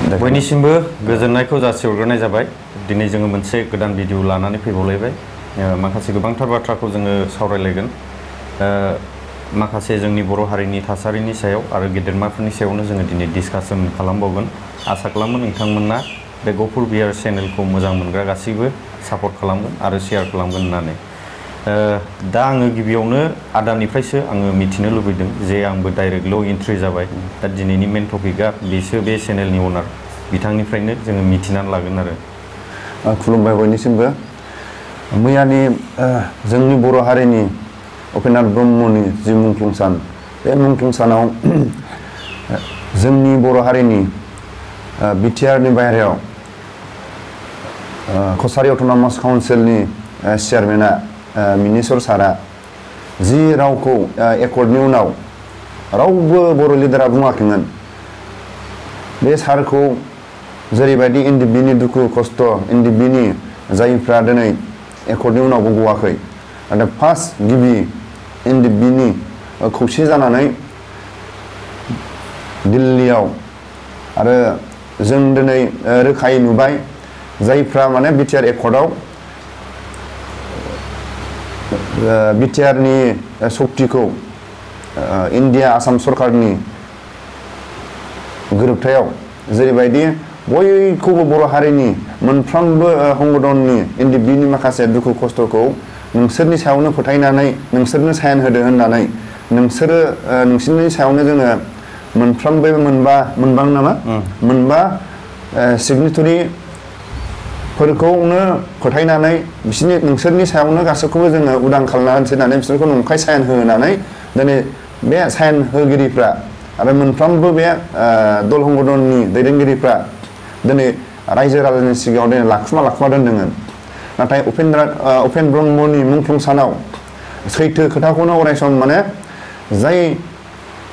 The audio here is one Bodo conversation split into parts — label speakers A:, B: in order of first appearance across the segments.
A: बयनिसिमबो गोजोननायखौ जासिहरग्रोनाय जाबाय। दिनै जोङो मोनसे गोदान भिडिअ लानानै फैबावलायबाय। माखासे गोबांथार बाथ्राखौ जोङो सावरायलायगोन। माखासे जोंनि बर' हारिनि थासारिनि सायाव आरो गेदेरमाफोरनि सायावनो जोङो दिनै डिसकासन खालामबावगोन। आसा खालामो नोंथांमोना बे गफुर बिहार चेनेलखौ मोजां मोनग्रा गासैबो सापर्ट खालामगोन आरो शेयार खालामगोन होननानै। दा आङो गिबियावनो आदानिफ्रायसो आङो मिथिनो लुबैदों जे आंबो डाइरेक्टल' एन्ट्रि जाबाय। दा दिनैनि मेन टपिकआ बेसो बे चेनेलनि अनार बिथांनिफ्रायनो जोङो मिथिनानै लागोन आरो।
B: खुलुमबाय बयनिसिमबो। मैयानि जोंनि बर' हारिनि उपेन्द्र ब्रह्मनि जि मुंख्लं सान, बे मुंख्लं सानाव जोंनि बर' हारिनि बिटिआरनि बाहेरायाव कछारी अट'नमास काउन्सिलनि चेयारमेना मिनेश्वर सारआ जि रावखौ एकर्डनि उनाव रावबो बर' लिडारा बुङाखैमोन, बे सारखौ जेरैबायदि एनडिएफबिनि दुखु खस्थ, एनडिएफबिनि जायफ्रा दिनै एकर्डनि उनावबो गवाखै, नाथाय फार्स्ट गिबि एनडिएफबिनि खौसे जानानै दिल्लीयाव आरो जों दिनै रोखायै नुबाय जायफ्रा माने बिटिआर एकर्डआव बिटिआरनि सक्तिखौ इन्डिया आसाम सरकारनि गोरोबथायाव जेरैबायदि बयखौबो बर' हारिनि मोनफ्रोमबो संगठननि एनडिएफबिनि माखासे दुखु खस्थखौ नोंसोरनि सायावनो फोथायनानै नोंसोरनो साइन होदो होननानै नोंसोरो नोंसोरनि सायावनो जोङो मोनफ्रोमबो मोनबा सिगनेटरिफोरखौनो फोथायनानै नोंसोरनि सायावनो गासैखौबो जोङो उदां खालामना होनोसै होननानै बिसोरखौ नंखाय साइन होनानै दिनै बे साइन होगिरिफ्रा आरो मोनफ्रोमबो बे दल संगठननि दैदेनगिरिफ्रा दिनै रायजो राजानि सिगाङाव दिनै लाखुमा दोनदोंमोन। नाथाय उपेन्द्र ब्रह्मनि मुंख्लं सानाव सैथो खोथाखौनो अरायसम माने जाय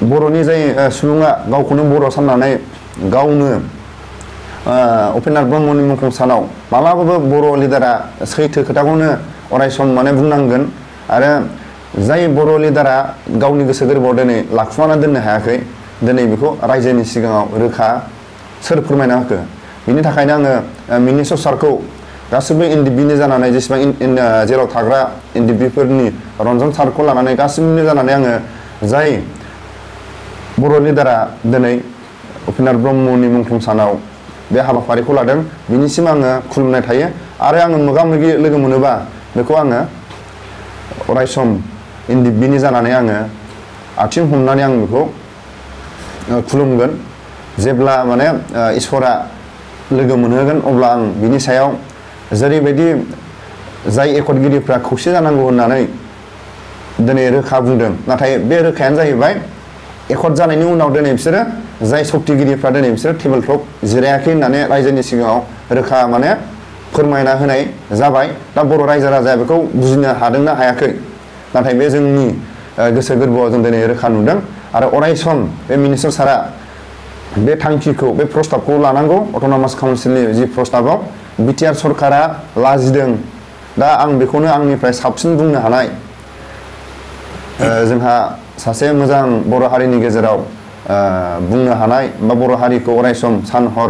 B: बर'नि जाय सुबुङा गावखौनो बर' साननानै गावनो उपेन्द्र ब्रह्मनि मुंख्लं सानाव मालाबाबो बर' लिडारा सैथो खोथाखौनो अरायसम माने बुंनांगोन। आरो जाय बर' लिडारा गावनि गोसो गोरबोआव दिनै लाखुमाना दोननो हायाखै, दिनै बेखौ रायजोनि सिगाङाव रोखा सोर फोरमायना होखो। बिनि थाखायनो आङो मिनेश्वर सारखौ गासिबो एनडिएफबिनि जानानै जेसेबां जेराव थाग्रा एनडिएफबिफोरनि रन्जन सारखौ लानानै गासिबो जानानै आङो जाय बर' लिडारा दिनै उपेन्द्र ब्रह्मनि मुंख्लं सानाव बे हाबाफारिखौ लादों, बिनिसिम आङो खुलुमनाय थायो। आरो आङो मोगा मोगि लोगो मोनोबा बेखौ आङो अरायसम एनडिएफबिनि जानानै आङो आथिं हमनानै आं बेखौ खुलुमगोन। जेब्ला माने इसोरा लोगो मोनहोगोन अब्ला आं बिनि सायाव जेरैबायदि जाय एकर्डगिरिफ्रा खौसे जानांगौ होननानै दिनै रोखा बुंदों, नाथाय बे रोखायानो जाहैबाय एकर्ड जानायनि उनाव दिनै बिसोरो जाय सक्तिगिरिफ्रा दिनै बिसोरो टेबोल टक जिरायाखै होननानै रायजोनि सिगाङाव रोखा माने फोरमायना होनाय जाबाय। दा बर' रायजो राजाया बेखौ बुजिनो हादोंना हायाखै, नाथाय बे जोंनि गोसो गोरबोआव जों दिनै रोखा नुदों। आरो अरायसम बे मिनेश्वर सारआ बे थांखिखौ बे प्रस्ताबखौ लानांगौ। अट'नमास काउन्सिलनि जि प्रस्ताबाव बिटिआर सरकारा लाजिदों। दा आं बेखौनो आंनिफ्राय साबसिन बुंनो हानाय जोंहा सासे मोजां बर' हारिनि गेजेराव बुंनो हानाय बा बर' हारिखौ अरायसम सान हर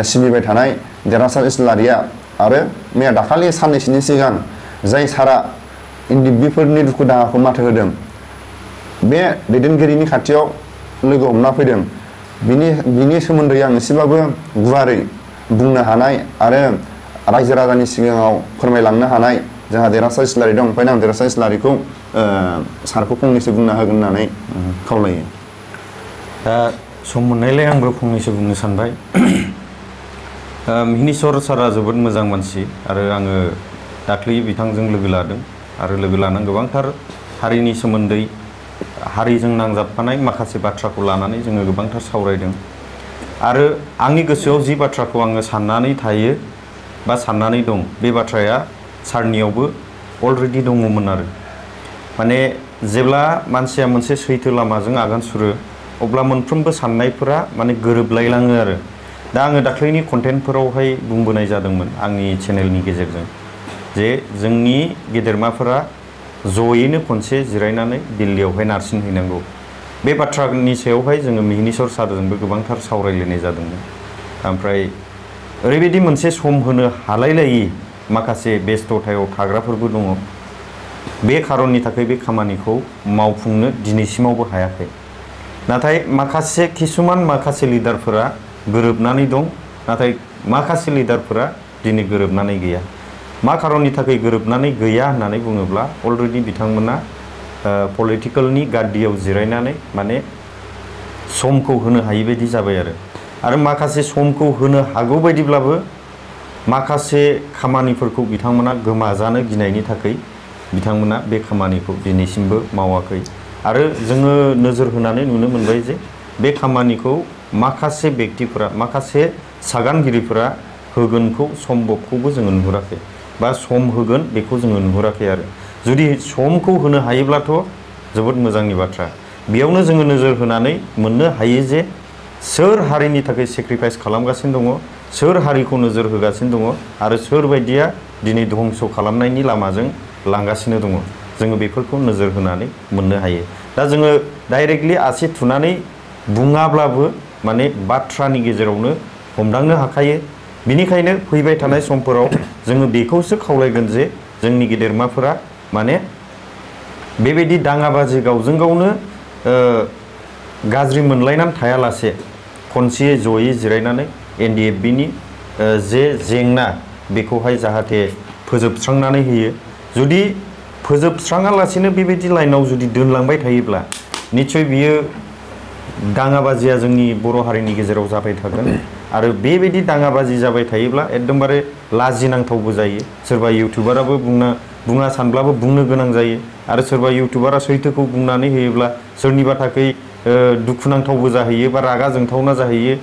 B: सिबिबाय थानाय देरहासार इस्लारिया आरो मैया दाखालि साननैसोनि सिगां जाय सारा एनडिएफबिफोरनि दुखु दाहाखौ माथो होदों, बे दैदेनगिरिनि खाथियाव लोगो हमना फैदों। बिनि सोमोन्दै आं एसेबाबो गुवारै बुंनो हानाय आरो रायजो राजानि सिगाङाव फोरमायलांनो हानाय जोंहा देरहासार इस्लारि दं। ओंखायनो आं देरहासार इस्लारिखौ सारखौ फंनैसो बुंना होगोन होननानै खावलायो।
A: दा सम मोननायलाय आंबो फंनैसो बुंनो सानबाय। मिनेश्वर सारा जोबोद मोजां मानसि आरो आङो दाख्लै बिथांजों लोगो लादों आरो लोगो लानानै गोबांथार हारिनि सोमोन्दै हारिजों नांजाबफानाय माखासे बाथ्राखौ लानानै जोङो गोबांथार सावरायदों। आरो आंनि गोसोआव जि बाथ्राखौ आङो साननानै थायो बा साननानै दं, बे बाथ्राया सारनियावबो अलरेडि दङमोन। आरो माने जेब्ला मानसिया मोनसे सैथो लामाजों आगान सुरो अब्ला मोनफ्रोमबो साननायफोरा माने गोरोबलायलाङो। आरो दा आङो दाख्लैनि कन्टेन्टफोरावहाय बुंबोनाय जादोंमोन आंनि चेनेलनि गेजेरजों जे जोंनि गेदेरमाफोरा जयैनो खनसे जिरायनानै दिल्लीयावहाय नारसिनहैनांगौ। बे बाथ्रानि सायावहाय जोङो मिनेश्वर सारजोंबो गोबांथार सावरायलायनाय जादोंमोन। ओमफ्राय ओरैबायदि मोनसे सम होनो हालायलायि माखासे बेस्थ'थायाव थाग्राफोरबो दङ। बे खारननि थाखाय बे खामानिखौ मावफुंनो दिनैसिमावबो हायाखै। नाथाय माखासे लिडारफोरा गोरोबनानै दं, नाथाय माखासे लिडारफोरा दिनै गोरोबनानै गैया। मा खारननि थाखाय गोरोबनानै गैया होननानै बुङोब्ला अलरेडि बिथांमोना पलिटिकेलनि गाद्दियाव जिरायनानै माने समखौ होनो हायि बायदि जाबाय आरो माखासे समखौ होनो हागौ बायदिब्लाबो माखासे खामानिफोरखौ बिथांमोना गोमाजानो गिनायनि थाखाय बिथांमोना बे खामानिखौ दिनैसिमबो मावाखै। आरो जोङो नोजोर होनानै नुनो मोनबाय जे बे खामानिखौ माखासे बेक्तिफोरा, माखासे सागानगिरिफोरा होगोनखौ सम्भबखौबो जोङो नुहुराखै, बा सम होगोन बेखौ जोङो नुहुराखै। आरो जुदि समखौ होनो हायोब्लाथ' जोबोद मोजांनि बाथ्रा। बेयावनो जोङो नोजोर होनानै मोननो हायो जे सोर हारिनि थाखाय सेक्रिफाइस खालामगासिनो दङ, सोर हारिखौ नोजोर होगासिनो दङ, आरो सोर बायदिया दिनै धंस' खालामनायनि लामाजों लांगासिनो दङ। जोङो बेफोरखौ नोजोर होनानै मोननो हायो। दा जोङो डाइरेक्टलि आसि थुनानै बुङाब्लाबो माने बाथ्रानि गेजेरावनो हमदांनो हाखायो। बिनिखायनो फैबाय थानाय समफोराव जोङो बेखौसो खावलायगोन जे जोंनि गेदेरमाफोरा माने बेबायदि दाङाबाजि गावजों गावनो गाज्रि मोनलायनानै थायालासे खनसेयै जयै जिरायनानै NDFB-नि जे जेंना बेखौहाय जाहाथे फोजोबस्रांनानै होयो। जुदि फोजोबस्राङालासेनो बेबायदि लाइनाव जुदि दोनलांबाय थायोब्ला निस्सय बियो दाङाबाजिया जोंनि बर' हारिनि गेजेराव जाबाय थागोन। आरो बेबायदि दाङाबाजि जाबाय थायोब्ला एकदमबारे लाजिनांथावबो जायो। सोरबा इउटुबाराबो बुङा सानब्लाबो बुंनो गोनां जायो। आरो सोरबा इउटुबारा सैथोखौ बुंनानै होयोब्ला सोरनिबा थाखाय दुखुनांथावबो जाहैयो बा रागा जोंथावना जाहैयो।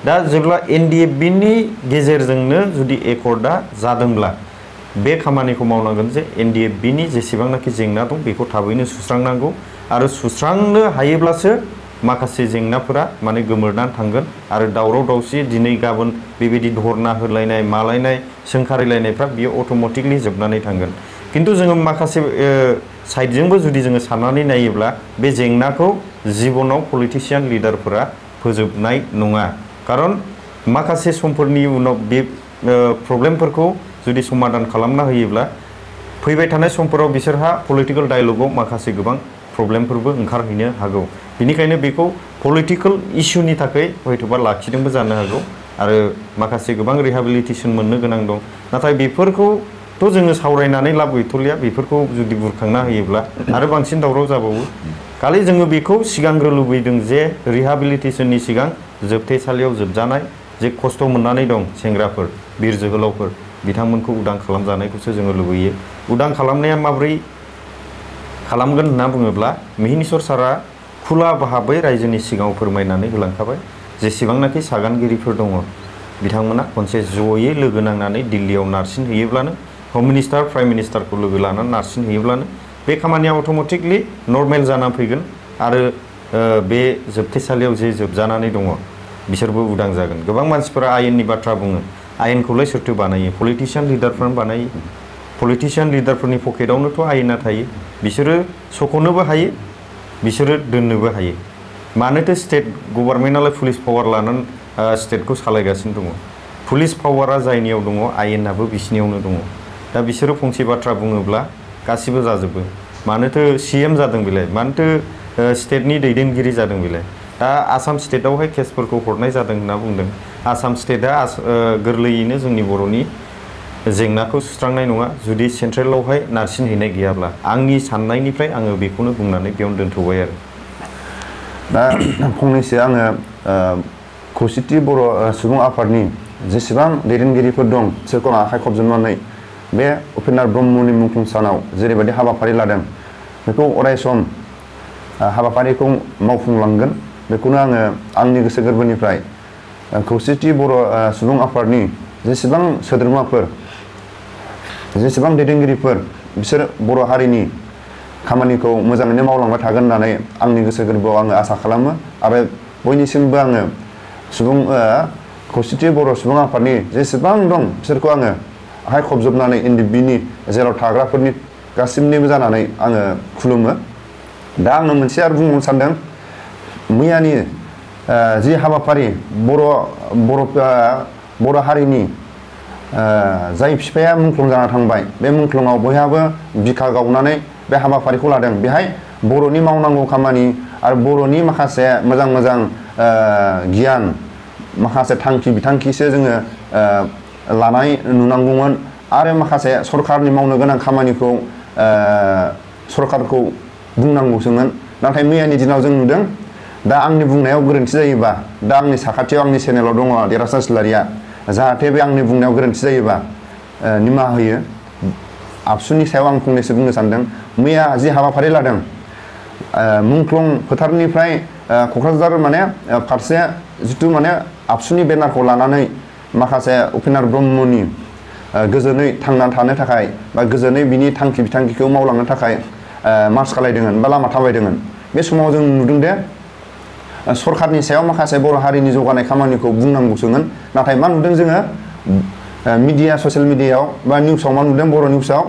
A: दा जेब्ला NDFB-नि गेजेरजोंनो जुदि एकर्डआ जादोंब्ला बे खामानिखौ मावनांगोन जे NDFB-नि जेसेबांनाखि जेंना दं बेखौ थाबैनो सुस्रांनांगौ। आरो सुस्रांनो हायोब्लासो माखासे जेंनाफोरा माने गोमोरनानै थांगोन। आरो दावराव दावसि दिनै गाबोन बेबायदि धरना होलायनाय मालायनाय सोंखारिलायनायफ्रा बियो अट'मेटिकलि जोबनानै थांगोन। खिन्थु जोङो माखासे साइडजोंबो जुदि जोङो साननानै नायोब्ला बे जेंनाखौ जिबनाव पलिटिसियान लिडारफोरा फोजोबनाय नङा। खारन माखासे समफोरनि उनाव बे प्रब्लेमफोरखौ जुदि समाधान खालामना होयोब्ला फैबाय थानाय समफोराव बिसोरहा पलिटिकेल डायलगाव माखासे गोबां प्रब्लेमफोरबो ओंखारहैनो हागौ। बेनिखायनो बेखौ पलिटिकेल इस्युनि थाखाय हयथ'बा लाखिदोंबो जानो हागौ। आरो माखासे गोबां रिहेबिलिटेसन मोननो गोनां दं। नाथाय बेफोरखौथ' जोङो सावरायनानै लाब गैथ'लिया। बेफोरखौ जुदि बुरखांना होयोब्ला आरो बांसिन दावराव जाबावो। खालि जोङो बेखौ सिगांग्रो लुबैदों जे रिहेबिलिटेसननि सिगां जोबथेसालियाव जोबजानाय जे खस्थ' मोननानै दं सेंग्राफोर, बिर जोहोलावफोर, बिथांमोनखौ उदां खालामजानायखौसो जोङो लुबैयो। उदां खालामनाया माब्रै खालामगोन होनना बुङोब्ला मिहिनीश्वर सारआ खुला भाबै रायजोनि सिगाङाव फोरमायनानै होलांखाबाय। जेसेबांनाखि सागानगिरिफोर दङ बिथांमोना खनसे जयै लोगो नांनानै दिल्लीयाव नारसिन हैयोब्लानो, हम मिनिस्टार, प्राइम मिनिस्टारखौ लोगो लानानै नारसिन हैयोब्लानो बे खामानिया अट'मेटिकलि नर्मेल जानानै फैगोन। आरो बे जोबथेसालियाव जे जोबजानानै दङ बिसोरबो उदां जागोन। गोबां मानसिफोरा आयेननि बाथ्रा बुङो। आयेनखौलाय सोरथो बानायो? पलिटिसियान लिडारफ्रानो बानायो। पलिटिसियान लिडारफोरनि पकेटावनोथ' आयेना थायो। बिसोरो सख'नोबो हायो, बिसोरो दोननोबो हायो। मानोथो स्टेट गभर्नमेन्टआलाय पुलिस पावार लानानै स्टेटखौ सालायगासिनो दङ? पुलिस पावारा जायनियाव दङ आयेनाबो बिसिनियावनो दङ। दा बिसोरो फंसे बाथ्रा बुङोब्ला गासिबो जाजोबो। मानोथो CM जादों बेलाय? मानोथो स्टेटनि दैदेनगिरि जादों बेलाय? दा आसाम स्टेटआवहाय केसफोरखौ हरनाय जादों होनना बुंदों। आसाम स्टेटआ गोरलैयैनो जोंनि बर'नि जेंनाखौ सुस्रांनाय नङा जुदि सेन्ट्रेलावहाय नारसिन हैनाय गैयाब्ला। आंनि साननायनिफ्राय आङो बेखौनो बुंनानै बेयावनो दोनथ'बाय आरो।
B: दा फंनैसो आङो खौसेथि बर' सुबुं आफादनि जेसेबां दैदेनगिरिफोर दं बिसोरखौ आखाइ खबजोबनानै बे उपेन्द्र ब्रह्मनि मुंख्लं सानाव जेरैबायदि हाबाफारि लादों बेखौ अरायसम हाबाफारिखौ मावफुंलांगोन। बेखौनो आङो आंनि गोसो गोरबोनिफ्राय खौसेथि बर' सुबुं आफादनि जेसेबां सोद्रोमाफोर, जेसेबां दैदेनगिरिफोर बिसोर बर' हारिनि खामानिखौ मोजाङैनो मावलांबाय थागोन होननानै आंनि गोसो गोरबोआव आङो आसा खालामो। आरो बयनिसिमबो आङो खौसेथि बर' सुबुं आफादनि जेसेबां दं बिसोरखौ आङो आखाइ खबजोबनानै NDFB-नि जेराव थाग्राफोरनि गासिबनिबो जानानै आङो खुलुमो। दा आङो मोनसे आरो बुंनो सानदों। मैयानि जि हाबाफारि बर' हारिनि जाय बिफाया मुंख्लं जाना थांबाय बे मुंख्लङाव बयहाबो बिखा गावनानै बे हाबाफारिखौ लादों। बेहाय बर'नि मावनांगौ खामानि आरो बर'नि माखासे मोजां मोजां गियान माखासे थांखि बिथांखिसो जोङो लानाय नुनांगौमोन आरो माखासे सरकारनि मावनो गोनां खामानिखौ सरकारखौ बुंनांगौसोमोन। नाथाय मैयानि दिनाव जों नुदों दा आंनि बुंनायाव गोरोन्थि जायोबा दा आंनि साखाथियाव आंनि चेनेलाव दङ देरहासार इस्लारिया जाहाथे बे आंनि बुंनायाव गोरोन्थि जायोबा निमाहा होयो। आबसुनि सायाव आं फंनैसो बुंनो सानदों। मैया जि हाबाफारि लादों मुंख्लं फोथारनिफ्राय क'क्राझार माने फारसे जिथु माने आबसुनि बेनारखौ लानानै माखासे उपेन्द्र ब्रह्मनि गोजोनै थांनानै थानो थाखाय बा गोजोनै बिनि थांखि बिथांखिखौ मावलांनो थाखाय मार्च खालायदोंमोन बा लामा थाबायदोंमोन। बे समाव जों नुदों दे सरकारनि सायाव माखासे बर' हारिनि जौगानाय खामानिखौ बुंनांगौसोमोन। नाथाय मा नुदों जोङो मिडिया ससियेल मिडियायाव बा निउसाव मा नुदों बर' निउसाव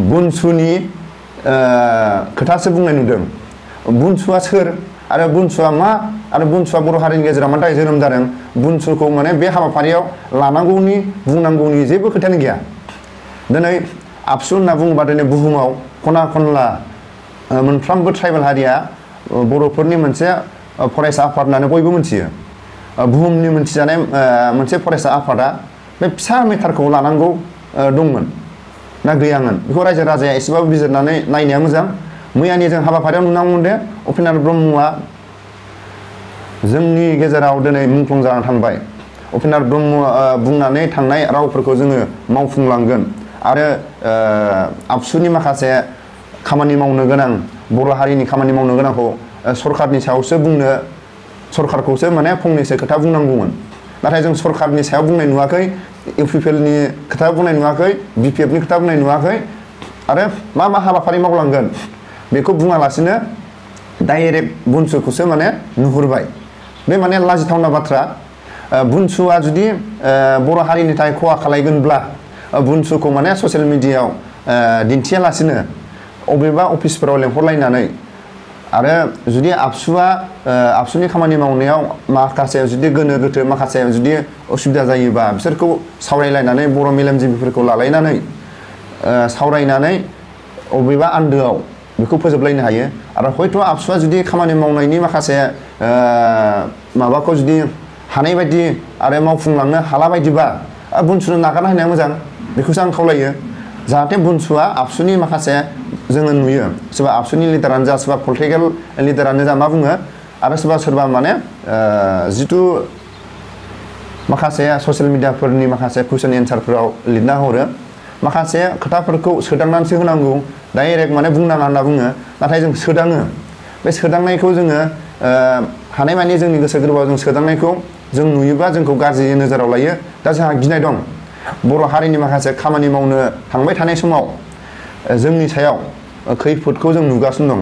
B: बुनसुनि खोथासो बुंनाय नुदों। बुनसुआ सोर आरो बुनसुआ मा आरो बुनसुआ बर' हारिनि गेजेराव मानि थाखाय जोनोम जादों बुनसुखौ माने बे हाबाफारियाव लानांगौनि बुंनांगौनि जेबो खोथायानो गैया। दिनै आबसु होनना बुङोबा दिनै बुहुमाव खना खनला मोनफ्रोमबो ट्राइबेल हारिया बर'फोरनि मोनसे फरायसा आफाद होननानै बयबो मिथियो। बुहुमनि मोनथिजानाय मोनसे फरायसा आफादा बे फिसा मेटारखौ लानांगौ दंमोन ना गैयामोन बेखौ रायजो राजाया एसेबाबो बिजिरनानै नायनाया मोजां। मैयानि जों हाबाफारियाव नुनांगौमोन दे उपेन्द्र ब्रह्मआ जोंनि गेजेराव दिनै मुंख्लं जाना थांबाय। उपेन्द्र ब्रह्म बुंनानै थांनाय रावफोरखौ जोङो मावफुंलांगोन आरो आबसुनि माखासे खामानि मावनो गोनां बर' हारिनि खामानि मावनो गोनांखौ सरकारनि सायावसो बुंनो सरकारखौसो माने फंनैसो खोथा बुंनांगौमोन। नाथाय जों सरकारनि सायाव बुंनाय नुवाखै, इउपिपिएलनि खोथा बुंनाय नुवाखै, बिपिएफनि खोथा बुंनाय नुवाखै आरो मा मा हाबाफारि मावलांगोन बेखौ बुङालासिनो डाइरेक्ट बुनसुखौसो माने नुहुरबाय। बे माने लाजिथावना बाथ्रा। बुनसुआ जुदि बर' हारिनि थाखाय खहा खालायगोनब्ला बुनसुखौ माने ससियेल मिडियायाव दिन्थियालासिनो अबेबा अफिसफोराव लेंहरलायनानै आरो जुदि आबसुनि खामानि मावनायाव माखासे जुदि गोनो गोथो माखासे जुदि असुबिदा जायोबा बिसोरखौ सावरायलायनानै बर' मेलेमजिबिफोरखौ लालायनानै सावरायनानै अबेबा आन्दोआव बेखौ फोजोबलायनो हायो। आरो हयथ' आबसुआ जुदि खामानि मावनायनि माखासे माबाखौ जुदि हानाय बायदि आरो मावफुंलांनो हाला बायदिबा बुनसुनो नागारना होनाया मोजां बेखौसो आं खावलायो। जाहाथे बुनसुआ आबसुनि माखासे जोङो नुयो सोरबा आबसुनि लिडारानो जा सोरबा पलिटिकेल लिडारानो जा मा बुङो आरो सोरबा माने जिथु माखासे ससियेल मिडियाफोरनि माखासे कुइसन एन्सारफोराव लिरना हरो माखासे खोथाफोरखौ सोदांनानैसो होनांगौ डाइरेक्ट माने बुंनाङा होनना बुङो। नाथाय जों सोदाङो बे सोदांनायखौ जोङो हानायमानि जोंनि गोसो गोरबोआव जों सोदांनायखौ जों नुयोबा जोंखौ गाज्रि नोजोराव लायो। दा जोंहा गिनाय दं बर' हारिनि माखासे खामानि मावनो थांबाय थानाय समाव जोंनि सायाव खैफोदखौ जों नुगासिनो दं।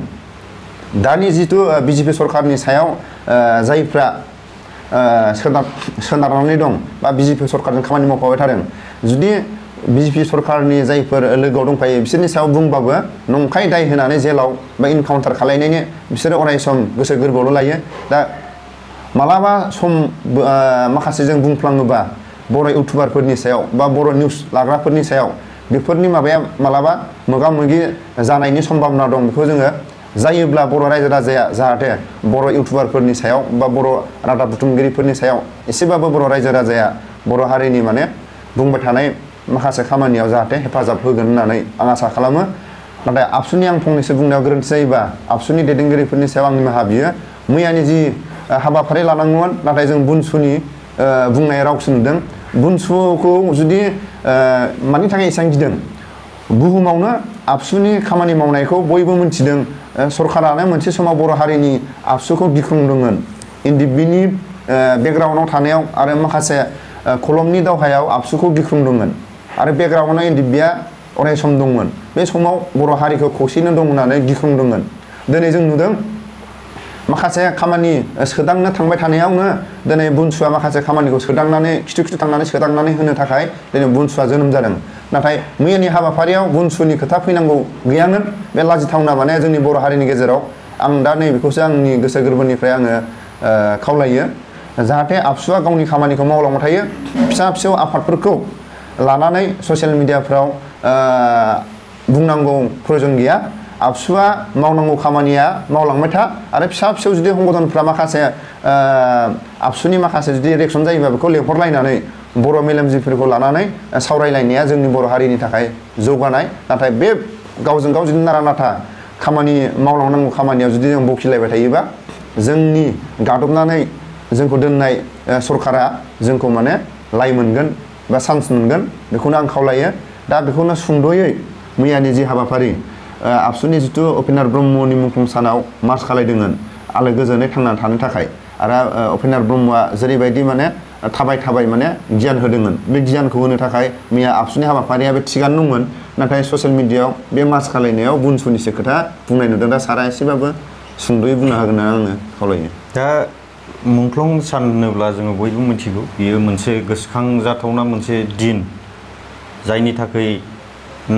B: दानि जिथु बिजेपि सरकारनि सायाव जायफ्रा सोनारनानै दं बा बिजेपि सरकारजों खामानि मावफाबाय थादों जुदि बिजेपि सरकारनि जायफोर लोगोआव दंफायो बिसोरनि सायाव बुंबाबो नंखाय दाय होनानै जेलाव बा इनकाउन्टार खालायनायनि बिसोरो अराय सम गोसो गोरबोआवल' लायो। दा मालाबा सम माखासे जों बुंफ्लाङोबा बर' इउटुबारफोरनि सायाव बा बर' निउस लाग्राफोरनि सायाव बेफोरनि माबाया मालाबा मोगा मोगि जानायनि सम्भाबना दं। बेखौ जोङो जायोब्ला बर' रायजो राजाया जाहाथे बर' इउटुबारफोरनि सायाव बा बर' रादाब बुथुमगिरिफोरनि सायाव एसेबाबो बर' रायजो राजाया बर' हारिनि माने बुंबाय थानाय माखासे खामानियाव जाहाथे हेफाजाब होगोन होननानै आं आसा खालामो। नाथाय आबसुनि आं फंनैसो बुंनायाव गोरोन्थि जायोबा आबसुनि दैदेनगिरिफोरनि सायाव आं निमाहा बियो। मैयानि जि हाबाफारि लानांगौमोन नाथाय जों बुनसुनि बुंनाय रावसो नुदों। बुनसुखौ जुदि मानि थाखाय एसेबां गिदों बुहुमावनो आबसुनि खामानि मावनायखौ बयबो मिथिदों। सरकारानो मोनसे समाव बर' हारिनि आबसुखौ गिख्रंदोंमोन। बिनि बेकग्राउन्डआव थानायाव आरो माखासे खलमनि दावहायाव आबसुखौ गिख्रंदोंमोन आरो बेकग्राउन्डआव एनडिबिआ अराय सम दंमोन। बे समाव बर' हारिखौ खौसेनो दं होननानै गिख्रंदोंमोन। दिनै जों नुदों माखासे खामानि सोदांनो थांबाय थानायावनो दिनै बुनसुआ माखासे खामानिखौ सोदांनानै खिथु थांनानै सोदांनानै होनो थाखाय दिनै बुनसुआ जोनोम जादों। नाथाय मैयानि हाबाफारियाव बुनसुनि खोथा फैनांगौ गैयामोन। बे लाजिथावना माने जोंनि बर' हारिनि गेजेराव आं दा नैबेखौसो आंनि गोसो गोरबोनिफ्राय आङो खावलायो जाहाथे आबसुआ गावनि खामानिखौ मावलांबाय थायो फिसा फिसौ आफादफोरखौ लानानै ससियेल मिडियाफ्राव बुंनांगौ प्रयोजन गैया आबसुआ मावनांगौ खामानिया मावलांबाय था आरो फिसा फिसौ जुदि संगठनफ्रा माखासे आबसुनि माखासे जुदि रिएक्सन जायोबा बेखौ लेंहरलायनानै बर' मेलेमजिबिफोरखौ लानानै सावरायलायनाया जोंनि बर' हारिनि थाखाय जौगानाय नाथाय बे गावजों गाव जुदि नारा नाथा खामानि मावलांनांगौ खामानियाव जुदि जों बखिलायबाय थायोबा जोंनि गादबनानै जोंखौ दोननाय सरकारा जोंखौ माने लाय मोनगोन बा चान्स मोनगोन बेखौनो आं खावलायो दा बेखौनो सुंद'यै मैयानि जि हाबाफारि आबसुनि जिथु उपेन्द्र ब्रह्मनि मुंख्लं सानाव मार्च खालायदोंमोन आलो गोजोनै थांनानै थानो थाखाय आरो उपेन्द्र ब्रह्मआ जेरैबायदि माने थाबाय माने गियान होदोंमोन बे गियानखौ होनो थाखाय मैया आबसुनि हाबाफारिया बे थिगानो दंमोन नाथाय ससियेल मिडियायाव बे मार्च खालायनायाव बुन सुनिसो खोथा बुंनाय नुदों दा सारा एसेबाबो सुंद'यै बुंनो हागोन आङो खावलायो
A: दा मुंख्लं सान होनोब्ला जोङो बयबो मिथिगौ बियो मोनसे गोसोखांजाथावना मोनसे दिन जायनि थाखाय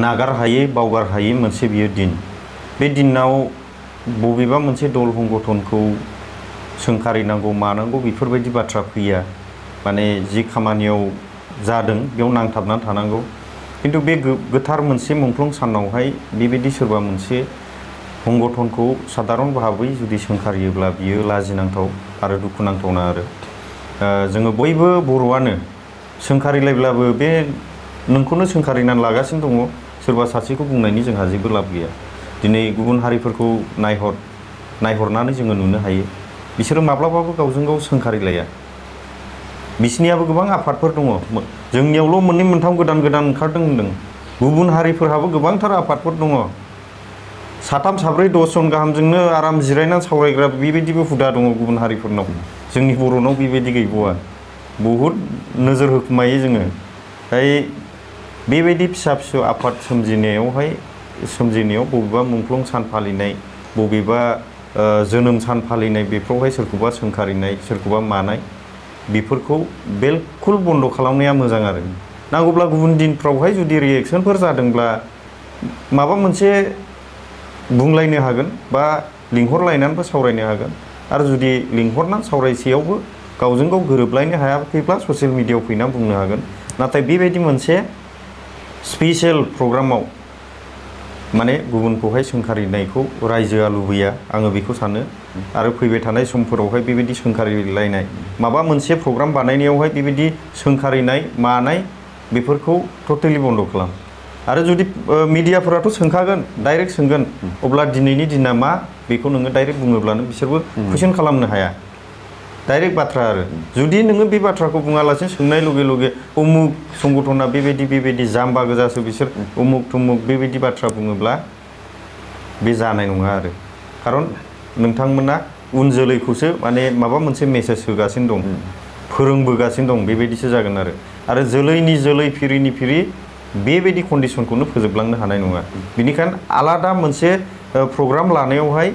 A: नागार हायै बावगार हायै मोनसे बियो दिन बे दिनाव बबेबा मोनसे दल संगठनखौ सोंखारिनांगौ मानांगौ बेफोरबायदि बाथ्रा फैया माने जि खामानियाव जादों बेयाव नांथाबनानै थानांगौ खिन्थु बे गोथार मोनसे मुंख्लं सानावहाय बेबायदि सोरबा मोनसे संगठनखौ साधारन भाबै जुदि सोंखारियोब्ला बियो लाजिनांथाव आरो दुखुनांथावना आरो जोङो बयबो बर'आनो सोंखारिलायब्लाबो बे नोंखौनो सोंखारिनानै लागासिनो दङ सोरबा सासेखौ बुंनायनि जोंहा जेबो लाब गैया दिनै गुबुन हारिफोरखौ नायहरनानै जोङो नुनो हायो बिसोरो माब्लाबाबो गावजों गाव सोंखारिलाया बिसिनियाबो गोबां आफादफोर दङ जोंनियावल' मोननै मोनथाम गोदान ओंखारदों होनदों गुबुन हारिफोरहाबो गोबांथार आफादफोर दङ साथाम साब्रै 10 जन गाहामजोंनो आराम जिरायनानै सावरायग्रा बेबायदिबो हुदा दङ गुबुन हारिफोरनाव जोंनि बर'नाव बेबायदि गैबावा बहुद नोजोर होखुमायो जोङो बेबायदि फिसा फिसौ आफाद सोमजिनायाव बबेबा मुंख्लं सान फालिनाय बबेबा जोनोम सान फालिनाय बेफोरावहाय सोरखौबा सोंखारिनाय सोरखौबा मानाय बेफोरखौ बिलकुल बन्द' खालामनाया मोजां आरो नांगौब्ला गुबुन दिनफ्रावहाय जुदि रिएक्सनफोर जादोंब्ला माबा मोनसे बुंलायनो हागोन बा लिंहरलायनानैबो सावरायनो हागोन आरो जुदि लिंहरनानै सावरायसेयावबो गावजों गाव गोरोबलायनो हायाखैब्ला ससियेल मिडियायाव फैनानै बुंनो हागोन नाथाय बेबायदि मोनसे स्पेसियेल प्रग्रामाव माने गुबुनखौहाय सोंखारिनायखौ रायजोआ लुबैया आङो बेखौ सानो आरो फैबाय थानाय समफोरावहाय बेबायदि सोंखारिलायनाय माबा मोनसे प्रग्राम बानायनायावहाय बेबायदि सोंखारिनाय मानाय बेफोरखौ टटेलि बन्द' खालाम आरो जुदि मिडियाफोराथ' सोंखागोन डाइरेक्ट सोंगोन अब्ला दिनैनि दिना मा बेखौ नोङो डाइरेक्ट बुङोब्लानो बिसोरबो कुइसन खालामनो हाया डाइरेक्ट बाथ्रा आरो जुदि नोङो बे बाथ्राखौ बुङालासिनो सोंनाय लगे लगे उमुक संगठना बेबायदि जाम्बा गोजासो बिसोर उमुक थुमुक बेबायदि बाथ्रा बुङोब्ला बे जानाय नङा आरो खारन नोंथांमोना उन जोलैखौसो माने माबा मोनसे मेसेज होगासिनो दं फोरोंबोगासिनो दं बेबायदिसो जागोन आरो जोलैनि जोलै फिरिनि फिरि बेबायदि कन्डिसनखौनो फोजोबलांनो हानाय नङा बेनिखायनो आलादा मोनसे प्रग्राम लानायावहाय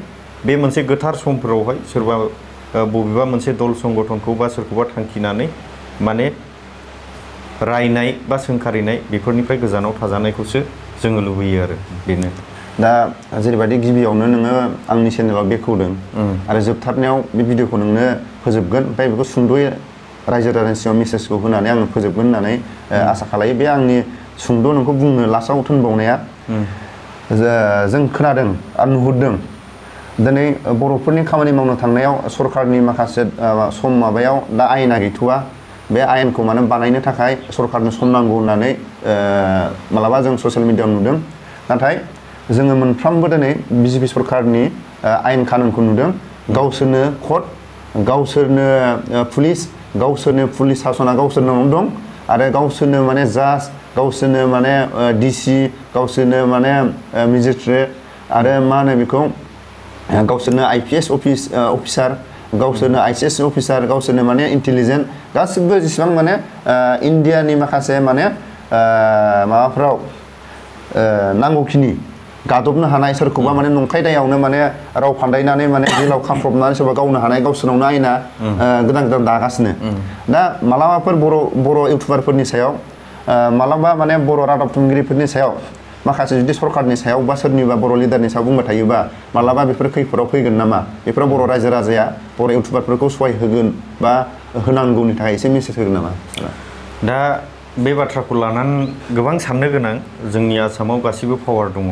A: बे मोनसे गोथार समफोरावहाय सोरबा बबेबा मोनसे दल संगठनखौ बा सोरखौबा थांखिनानै माने रायनाय बा सोंखारिनाय बेफोरनिफ्राय गोजानाव थाजानायखौसो जोङो लुबैयो आरो बेनो
B: दा जेरैबायदि गिबियावनो नोङो आंनि चेनेलाव बेखेवदों आरो जोबथारनायाव बे भिडिअखौ नोंनो फोजोबगोन ओमफ्राय बेखौ सुंद'यै रायजो राजानि सिगाङाव मेसेजखौ होनानै आङो फोजोबगोन होननानै आसा खालायो बे आंनि सुंद' नोंखौ बुंनो लास्टआव थोनबावनाया जों खोनादों आरो नुहुरदों दिनै बर'फोरनि खामानि मावनो थांनायाव सरकारनि माखासे सम माबायाव दा आयेना गैथ'वा बे आयेनखौ माने बानायनो थाखाय सरकारनो सम नांगौ होननानै मालाबा जों ससियेल मिडियायाव नुदों नाथाय जोङो मोनफ्रोमबो दिनै बिजेपि सरकारनि आयेन कानुनखौ नुदों गावसोरनो कर्ट गावसोरनो पुलिस सासना गावसोरनाव दं आरो गावसोरनो माने जाज गावसोरनो माने डिसि गावसोरनो माने मेजिस्ट्रेट आरो मा होनो बेखौ गावसोरनो IPS अफिसार गावसोरनो ICS अफिसार गावसोरनो माने इन्टेलिजेन्ट गासिबो जेसेबां माने इन्डियानि माखासे माने माबाफ्राव नांगौखिनि गादबनो हानाय सोरखौबा माने नंखाय दायावनो माने राव फान्दायनानै माने जेलाव खाफ्रबनानै सोरबा गावनो हानाय गावसोरनावनो आयेना गोदान दागासिनो दा मालाबाफोर बर' इउटुबारफोरनि सायाव मालाबा माने बर' रादाब थुनगिरिफोरनि सायाव माखासे जुदि सरकारनि सायाव बा सोरनिबा बर' लिडारनि सायाव बुंबाय थायोबा मालाबा बेफोर खैफोदाव फैगोन नामा बेफोराव बर' रायजो राजाया बर' इउटुबारफोरखौ सहाय होगोन बा होनांगौनि थाखाय एसे मेसेज होगोन नामा?
A: दा बे बाथ्राखौ लानानै गोबां साननो गोनां जोंनि आसामाव गासिबो पावार दङ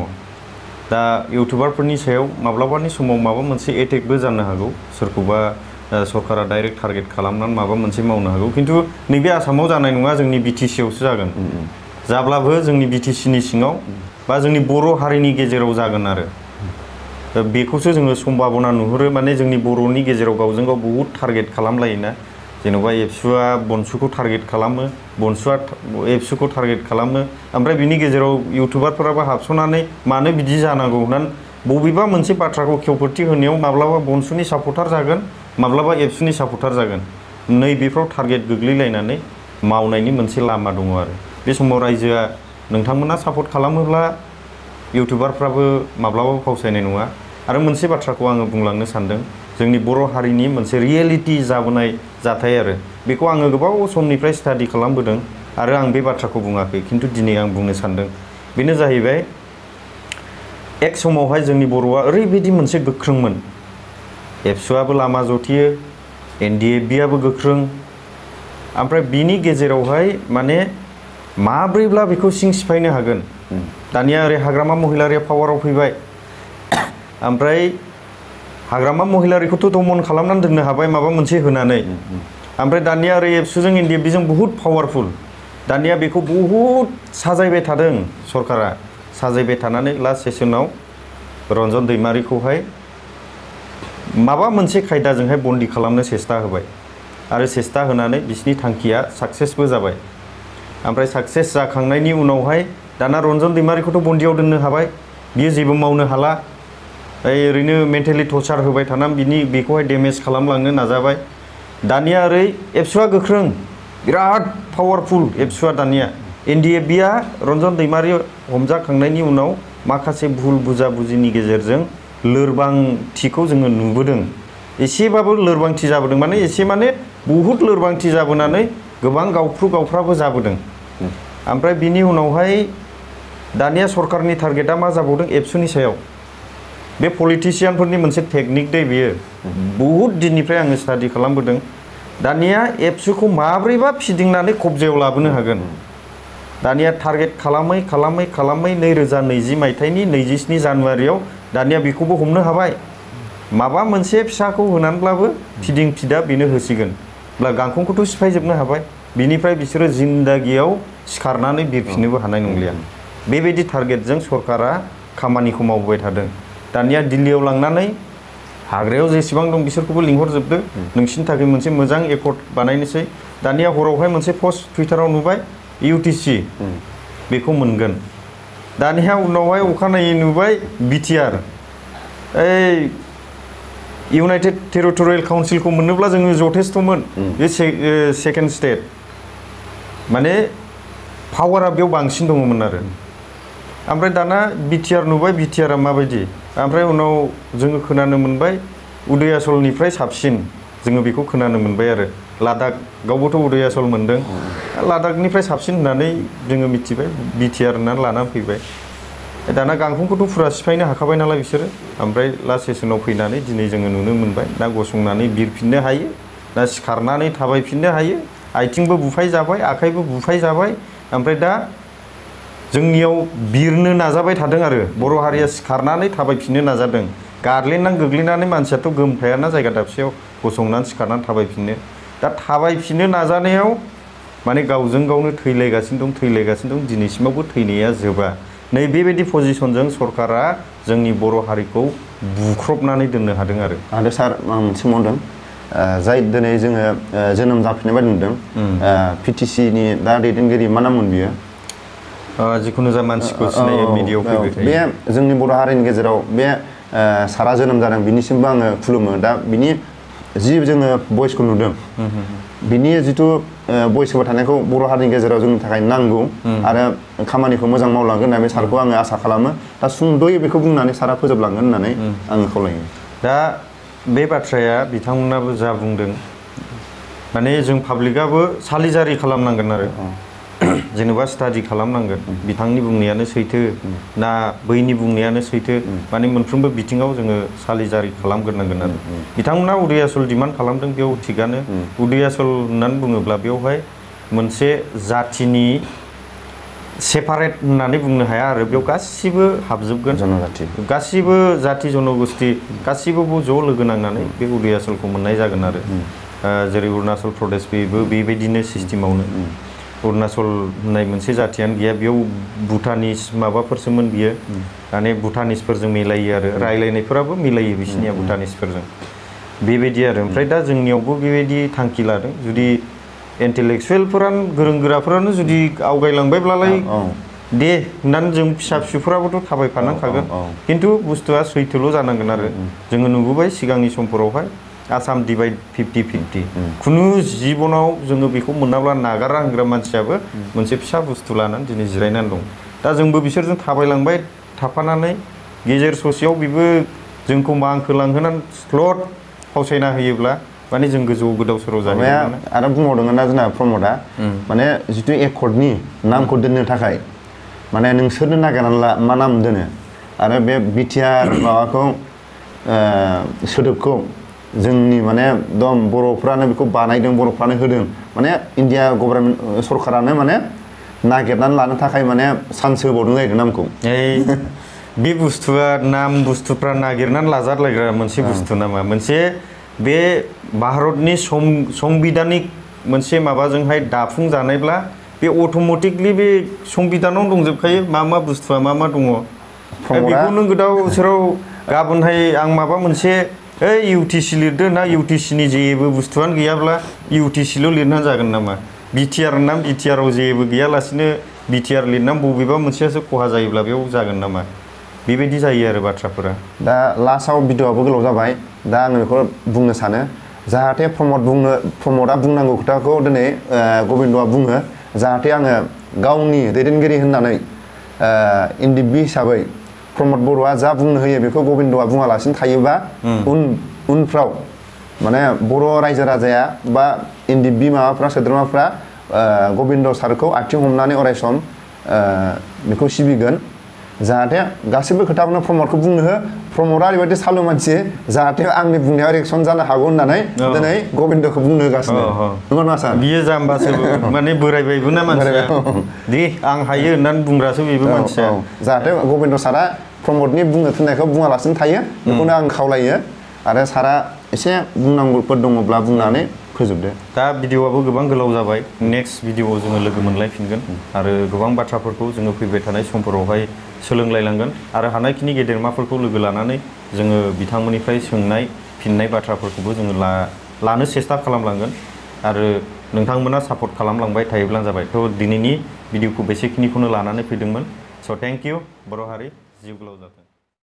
A: दा इउटुबारफोरनि सायाव माब्लाबानि समाव माबा मोनसे एटेकबो जानो हागौ सोरखौबा सरकारा डाइरेक्ट टारगेट खालामनानै माबा मोनसे मावनो हागौ खिन्थु नैबे आसामाव जानाय नङा जोंनि BTC आवसो जागोन जाब्लाबो जोंनि BTC नि सिङाव बा जोंनि बर' हारिनि गेजेराव जागोन आरो बेखौसो जोङो सम्भाबना नुहुरो माने जोंनि बर'नि गेजेराव गावजों गाव बहुद टारगेट खालामलायोना जेन'बा एबसुआ बनसुखौ टारगेट खालामो बनसुआ एबसुखौ टारगेट खालामो ओमफ्राय बिनि गेजेराव इउटुबारफोराबो हाबस'नानै मानो बिदि जानांगौ होननानै बबेबा मोनसे बाथ्राखौ खेवफोरथि होनायाव माब्लाबा बनसुनि सापर्टार जागोन माब्लाबा एबसुनि सापर्टार जागोन नैबेफ्राव टारगेट गोग्लैलायनानै मावनायनि मोनसे लामा दङ आरो बे समाव रायजोआ नोंथांमोना सापर्ट खालामोब्ला इउटुबारफ्राबो माब्लाबाबो फावसायनाय नङा आरो मोनसे बाथ्राखौ आङो बुंलांनो सानदों जोंनि बर' हारिनि मोनसे रियेलिटि जाबोनाय जाथाय आरो बेखौ आङो गोबाव समनिफ्राय स्टाडि खालामबोदों आरो आं बे बाथ्राखौ बुङाखै खिन्थु दिनै आं बुंनो सानदों बेनो जाहैबाय एक समावहाय जोंनि बर'आ ओरैबायदि मोनसे गोख्रोंमोन एबसुआबो लामा जथेयो NDFB-आबो गोख्रों ओमफ्राय बिनि गेजेरावहाय माने माब्रैब्ला बेखौ सिं सिफायनो हागोन दानिया ओरै हाग्रामा महिलारिया पावाराव फैबाय ओमफ्राय हाग्रामा महिलारिखौथ' दमन खालामनानै दोननो हाबाय माबा मोनसे होनानै ओमफ्राय दानिया ओरै एबसुजों NDFB-जों बहुद पावारफुल दानिया बेखौ बहुद साजायबाय थादों सरकारा साजायबाय थानानै लास्ट सेसनाव रन्जन दैमारिखौहाय माबा मोनसे खायदाजोंहाय बन्दी खालामनो सेस्था होबाय आरो सेस्था होनानै बिसिनि थांखिया साक्सेसबो जाबाय ओमफ्राय साक्सेस जाखांनायनि उनावहाय दाना रन्जन दैमारिखौथ' बन्दियाव दोननो हाबाय बियो जेबो मावनो हाला ओरैनो मेन्टेलि टर्चार होबाय थानानै बेखौहाय डेमेज खालामलांनो नाजाबाय दानिया ओरै एबसुआ गोख्रों बिराद पावारफुल एबसुआ दानिया NDFB-आ रन्जन दैमारि हमजाखांनायनि उनाव माखासे भुल बुजाबुजिनि गेजेरजों लोरबांथिखौ जोङो नुबोदों एसेबाबो लोरबांथि जाबोदों माने एसे माने बहुद लोरबांथि जाबोनानै गोबां गावफ्रु गावफ्राबो जाबोदों ओमफ्राय बिनि उनावहाय दानिया सरकारनि टारगेटआ मा जाबावदों एबसुनि सायाव बे पलिटिशियानफोरनि मोनसे टेकनिक दे बेयो बहुद दिननिफ्राय आङो स्टाडि खालामबोदों दानिया एबसुखौ माब्रैबा फिदिंनानै कब्जायाव लाबोनो हागोन दानिया टारगेट खालामै 2020 मायथाइनि 27 जानुवारियाव दानिया बेखौबो हमनो हाबाय माबा मोनसे फिसाखौ होनानैब्लाबो फिदिं फिदा बेनो होसिगोन अब्ला गांखंखौथ' सिफायजोबनो हाबाय बिनिफ्राय बिसोरो जिन्दागियाव सिखारनानै बिरफिननोबो हानाय नंलिया बेबायदि टारगेटजों सरकारा खामानिखौ मावबाय थादों दानिया दिल्लीयाव लांनानै हाग्रायाव जेसेबां दं बिसोरखौबो लिंहरजोबदो नोंसिनि थाखाय मोनसे मोजां एकर्ड बानायनोसै दानिया हरावहाय मोनसे पस्ट टुइटाराव नुबाय UTC बेखौ मोनगोन दानिया उनावहाय अखानायै नुबाय BTR इउनाइटेड टेरिटरियेल काउन्सिलखौ मोननोब्ला जोङो जथेस्थ'मोन बे सेकेन्ड स्टेट माने पावारा बेयाव बांसिन दङमोन आरो ओमफ्राय दाना BTR नुबाय BTR-आ माबायदि ओमफ्राय उनाव जोङो खोनानो मोनबाय उदयाचलनिफ्राय साबसिन जोङो बेखौ खोनानो मोनबाय आरो लादाखआवबोथ' उदयाचल मोनदों लादाखनिफ्राय साबसिन होननानै जोङो मिथिबाय BTR होननानै लानानै फैबाय दाना गांखंखौथ' फुरा सिफायनो हाखाबाय नालाय बिसोरो ओमफ्राय लास्ट सेसनाव फैनानै दिनै जोङो नुनो मोनबाय ना गसंनानै बिरफिननो हायो ना सिखारनानै थाबायफिननो हायो आथिंबो बुफाय जाबाय आखाइबो बुफाय जाबाय ओमफ्राय दा जोंनियाव बिरनो नाजाबाय थादों आरो बर' हारिया सिखारनानै थाबायफिननो नाजादों गादलिननानै गोग्लैनानै मानसियाथ' गोमखायाना जायगा दाबसेयाव गसंनानै सिखारनानै थाबायफिननो दा थाबायफिननो नाजानायाव माने गावजों गावनो थैलायगासिनो दं दिनैसिमावबो थैनाया जोबा नै बेबायदि पजिसनजों सरकारा जोंनि बर' हारिखौ बुख्रबनानै दोननो हादों आरो
B: सार आं मोनसे सोंबावदों जाय दिनै जोङो जोनोम जाफिननाय बायदि नुदों PTC-नि दा दैदेनगिरि मा नाममोन बियो
A: जिखुनु जा मानसिखौ सिनायो मिडियायाव फैबाय थायो
B: बे जोंनि बर' हारिनि गेजेराव बे सारा जोनोम जादों बिनिसिमबो आङो खुलुमो दा बिनि जि जोङो भइसखौ नुदों बिनि जिथु भइस होबाय थानायखौ बर' हारिनि गेजेराव जोंनि थाखाय नांगौ आरो खामानिखौ मोजां मावलांगोन होननानै बे सारखौ आङो आसा खालामो दा सुंद'यै बेखौ बुंनानै सारा फोजोबलांगोन होननानै आङो खावलायो
A: दा बे बाथ्राया बिथांमोनाबो जा बुंदों माने जों पाब्लिकआबो सालिजारि खालामनांगोन आरो जेनेबा स्टाडि खालामनांगोन बिथांनि बुंनायानो सैथो ना बैनि बुंनायानो सैथो माने मोनफ्रोमबो बिथिङाव जोङो सालिजारि खालामग्रोनांगोन आरो बिथांमोना उदयासल डिमान्ड खालामदों बेयाव थिगानो उदयासल होननानै बुङोब्ला बेवहाय मोनसे जाथिनि सेपारेट होननानै बुंनो हाया आरो बेयाव गासिबो हाबजोबगोन
B: जनजाति
A: गासिबो जाति जनगोष्ठी गासिबो ज' लोगो नांनानै बे उदयासलखौ मोननाय जागोन आरो जेरै अरुणाचल प्रदेश बेबो बेबायदिनो सिस्टेमावनो अरुणाचल होननाय मोनसे जाथियानो गैया बेयाव भुटानिस माबाफोरसोमोन बियो माने भुटानिसफोरजों मिलायो आरो रायलायनायफोराबो मिलायो बिसिनिया भुटानिसफोरजों बेबायदि आरो ओमफ्राय दा जोंनियावबो बेबायदि थांखि लादों जुदि इन्टेलेक्सुवेलफोरानो गोरों गोराफोरानो जुदि आवगायलांबायब्लालाय दे होननानै जों फिसा फिसौफोराबोथ' थाबायफानांखागोन खिन्थु बुस्थुआ सैथोल' जानांगोन आरो जोङो नुबोबाय सिगांनि समफोरावहाय आसाम डिभाइड 50-50 खुनु जिबनाव जोङो बेखौ मोनाब्ला नागारा होनग्रा मानसियाबो मोनसे फिसा बुस्थु लानानै दिनै जिरायनानै दं दा जोंबो बिसोरजों थाबायलांबाय थाफानानै गेजेर ससेयाव बेबो जोंखौ मांखोलांहोनानै स्लट फावसायना होयोब्ला माने जों गोजौआव गोदाव सोराव जाहैगोन
B: आरो बुंबावदों ना जोंना प्रमदआ माने जिथु एकर्डनि नामखौ दोननो थाखाय माने नोंसोरनो नागिरनानै ला मा नाम दोनो आरो बे बिटिआर माबाखौ सोदोबखौ जोंनि माने एकदम बर'फ्रानो बेखौ बानायदों बर'फ्रानो होदों माने इन्डिया गभर्नमेन्ट सरकारानो माने नागिरनानै लानो थाखाय माने चान्स होबावदों जाहैदों नामखौ
A: बे बुस्थुआ नाम बुस्थुफ्रा नागिरनानै लाजालायग्रा मोनसे बुस्थु नामा मोनसे बे भारतनि संबिधानिक मोनसे माबाजोंहाय दाफुंजानायब्ला बे अट'मेटिकलि बे संबिधानाव दंजोबखायो मा बुस्थुआ मा दङ बेखौ नों गोदाव सोराव गाबोनहाय आं माबा मोनसे इउटिसि लिरदो ना इउटिसिनि जेबो बुस्थुआनो गैयाब्ला इउटिसिल' लिरनानै जागोन नामा बिटिआर नाम बिटिआराव जेबो गैयालासिनो बिटिआर लिरनानै बबेबा मोनसेयासो खहा जायोब्ला बेयाव जागोन नामा बेबायदि जायो आरो बाथ्राफोरा
B: दा लास्टआव भिडिअ'आबो गोलाव जाबाय दा आङो बेखौ बुंनो सानो जाहाथे प्रमदआ बुंनांगौ खोथाखौ दिनै गबिन्दआ बुङो जाहाथे आङो गावनि दैदेनगिरि होननानै इन्डिबि हिसाबै प्रमद बर'आ जा बुंनो होयो बेखौ गबिन्दआ बुङालासिनो थायोबा उनफ्राव माने बर' रायजो राजाया बा इन्डिबि माबाफ्रा सोद्रोमाफ्रा गबिन्द सारखौ आथिं हमनानै अरायसम बेखौ सिबिगोन जाहाथे गासिबो खोथाखौनो प्रमदखौ बुंनो हो प्रमदआ ओरैबायदि सालु मानसि जाहाथे आंनि बुंनायाव रिएक्सन जानो हागौ होननानै दिनै गबिन्दखौ बुंनो होगासिनो नंगौ ना सार
A: बियो जाम्बासो माने बोरायबायबो ना मानसिया दे आं हायो होननानै बुंग्रासो बेबो मानसिया
B: जाहाथे गबिन्द सारा प्रमदनि बुंनो थिननायखौ बुङालासिनो थायो बेखौनो आं खावलायो आरो सारा एसे बुंनांगौफोर दङब्ला बुंनानै फोजोबदो
A: दा भिडिअआबो गोबां गोलाव जाबाय नेक्स्ट भिडिअआव जोङो लोगो मोनलायफिनगोन आरो गोबां बाथ्राफोरखौ जोङो फैबाय थानाय समफोरावहाय सोलोंलायलांगोन आरो हानायखिनि गेदेरमाफोरखौ लोगो लानानै जोङो बिथांमोननिफ्राय सोंनाय फिननाय बाथ्राफोरखौबो जोङो लानो सेस्था खालामलांगोन आरो नोंथांमोना सापर्ट खालामलांबाय थायोब्लानो जाबाय थ' दिनैनि भिडिअखौ बेसेखिनिखौनो लानानै फैदोंमोन स' थेंक इउ बर' हारि जिउ गोलाव जाथों